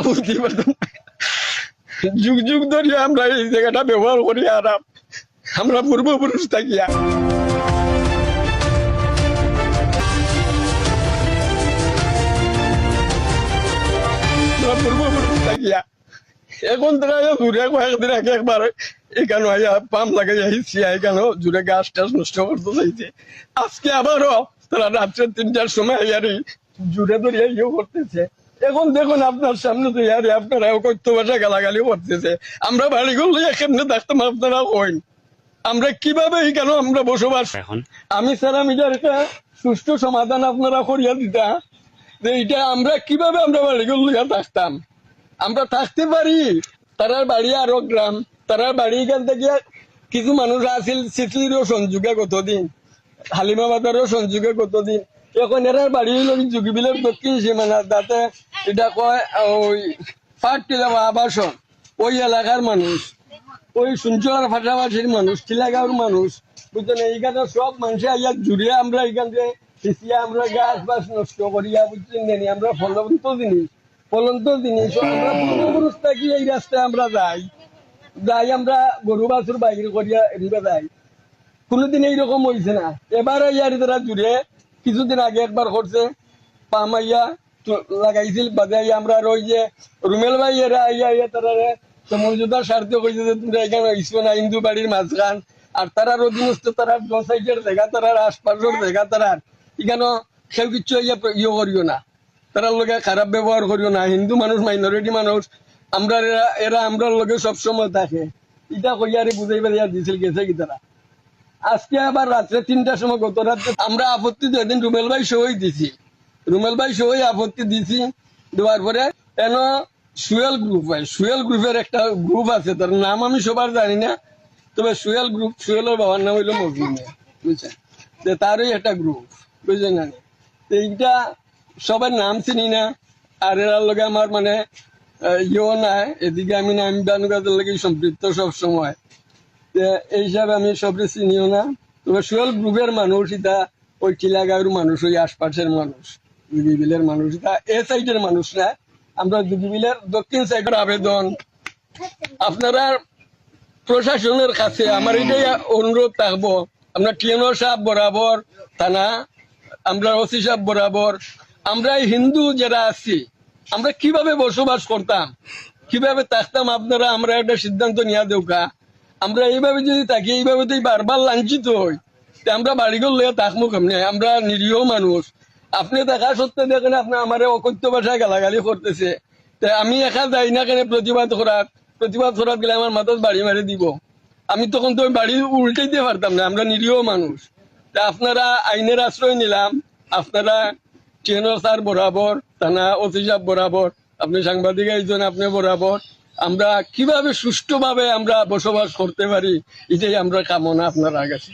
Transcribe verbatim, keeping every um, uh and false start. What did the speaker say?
বুঝতে পারতাম। যুগ যুগ ধরিয়া আমরা এই জাগাটা ব্যবহার করি, আর আম-, আমরা পূর্বপুরুষ থাকিয়া, আমরা পূর্বপুরুষ থাকিয়া এখন তারা জুরে কয়েকদিন আগে একবার ইখানো আইয়া পাম লাগাইয়া হিসিয়া ইখানো জুরে গাছ টাছ নষ্ট করতে চাইছে। আজকে আবারও তারা রাত্রে তিনটার সময় আইয়ারি জুরে ধরিয়া ইয়ে করতেছে। এখন দেখুন, আপনার সামনে তো ইয়ারি আপনারা অকথ্য ভাষা গালাগালি করতেছে। আমরা বাড়িঘর লইয়া কেমনে থাকতাম, আপনারা কইন? আমরা কিভাবে ইখানো আমরা বসবাস? এখন আমি স্যার, আমি এটার একটা সুষ্ঠু সমাধান আপনারা করিয়া দিতা, যে এটা আমরা কিভাবে আমরা বাড়িঘর লইয়া থাকতাম, আমরা থাকতে পারি। তারার বাড়ি আরো গ্রাম, তারার বাড়ি ইখান থাকিয়া কিছু মানুষ আছিল সিসিরও সংযোগে কতদিন, হালিমা বাজারও সংযোগে কতদিন। এখন এরার বাড়ি হইল কি জুগিবিলের দক্ষিণ সীমানা, যাতে এটা কয় ওই ফাট টিলা বা আবাসন, ওই এলাকার মানুষ, ওই সুনচরার পাশাপাশির মানুষ, টিলাগাঁওর মানুষ, বুঝছেন? এইখানে সব মানুষে আইয়া জুড়ে আমরা এখান থেকে পিছিয়ে আমরা গাছ বাস নষ্ট করিয়া, বুঝছেন নি? আমরা ফলন্ত জিনিস, ফলন্ত জিনিস, আমরা পূর্বপুরুষ থাকি এই রাস্তায় আমরা যাই, যাই আমরা গরু বাছুর বাইরে করিয়া এমনি যাই। কোনোদিন এইরকম হইছে না। এবার ইয়ারি তারা জুড়ে কিছুদিন আগে একবার করছে, পাম আইয়া তো লাগাইছিল, বাদে আইয়া আমরা আর ওই যে রুমেল ভাই এরা আইয়া আইয়া তারা রে সমঝোতার স্বার্থে কইছে যে তোমরা এখানে আইসো না, হিন্দু বাড়ির মাঝখান, আর তারার অধীনস্থ তারার দশ সাইডের জায়গা, তারার আশপাশের জায়গা, তারার এখানে কেউ কিচ্ছু আইয়া প্র-, ইয়ে করিও না, তারার লগে খারাপ ব্যবহার করিও না, হিন্দু মানুষ, মাইনরিটি মানুষ, আমরা এরা, এরা আমরার লগে সবসময় থাকে। এটা কইয়া আরে বুঝাই বাজাইয়া দিছিল, গেছে কি তারা। আজকে আবার রাত্রে তিনটার সময়, গত রাত্রে আমরা আপত্তি দুই দিন রুমেল ভাই সহই দিছি, রুমেল ভাই সহই আপত্তি দিছি, দেওয়ার পরে এন সুয়েল গ্রুপ হয়, সুয়েল গ্রুপের একটা গ্রুপ আছে, তার নাম আমি সবার জানি না, তবে সুয়েল গ্রুপ, সুয়েলের বাবার নাম হইলো মজনু মিয়া, বুঝছেন? যে তারই একটা গ্রুপ, বুঝলেন না? তো এইটা সবার নাম চিনি না, আর এরার লগে আমার মানে আহ, ইয়েও নাই, এদিকে আমি নাইম বানুগাদের লগে সম্পৃক্ত সব সময়। তো এই হিসাবে আমি সবরে চিনিও না। তবে সুয়েল গ্রুপের মানুষ এটা, ওই টিলাগাঁওর মানুষ, ওই আশপাশের মানুষ, জুগিবিলের মানুষ, এটা এ সাইডের মানুষ না। আমরা জুগিবিলের দক্ষিণ সাইডের আবেদন, আপনারা প্রশাসনের কাছে আমার এটাই অনুরোধ থাকবো, আমরা টিএনও সাহেব বরাবর, থানা, আমরা ওসি সাহেব বরাবর, আমরা এই হিন্দু যারা আছি, আমরা কিভাবে বসবাস করতাম, কিভাবে থাকতাম, আপনারা আমরা একটা সিদ্ধান্ত নিয়ে দেউকা। আমরা এইভাবে যদি থাকি, এইভাবে যদি বারবার লাঞ্ছিত হই, তে আমরা বাড়িঘর লইয়া থাকবো কেমনে? আমরা নিরীহ মানুষ। আপনি দেখা সত্ত্বে দেখেন, আপনি আমারে অকথ্য ভাষায় গালাগালি করতেছে। তে আমি একা যাই না কেন প্রতিবাদ করার? প্রতিবাদ করার গেলে আমার মাথাত বাড়ি মারি দিব। আমি তখন তো ওই বাড়ি উল্টাইতে পারতাম না, আমরা নিরীহ মানুষ। তে আপনারা আইনের আশ্রয় নিলাম, আপনারা টিএনও স্যার বরাবর, থানা ওসি সাহেব বরাবর, আপনি সাংবাদিক একজন, আপনি বরাবর, আমরা কিভাবে সুষ্ঠুভাবে আমরা বসবাস করতে পারি, এটাই আমরা কামনা আপনার কাছে।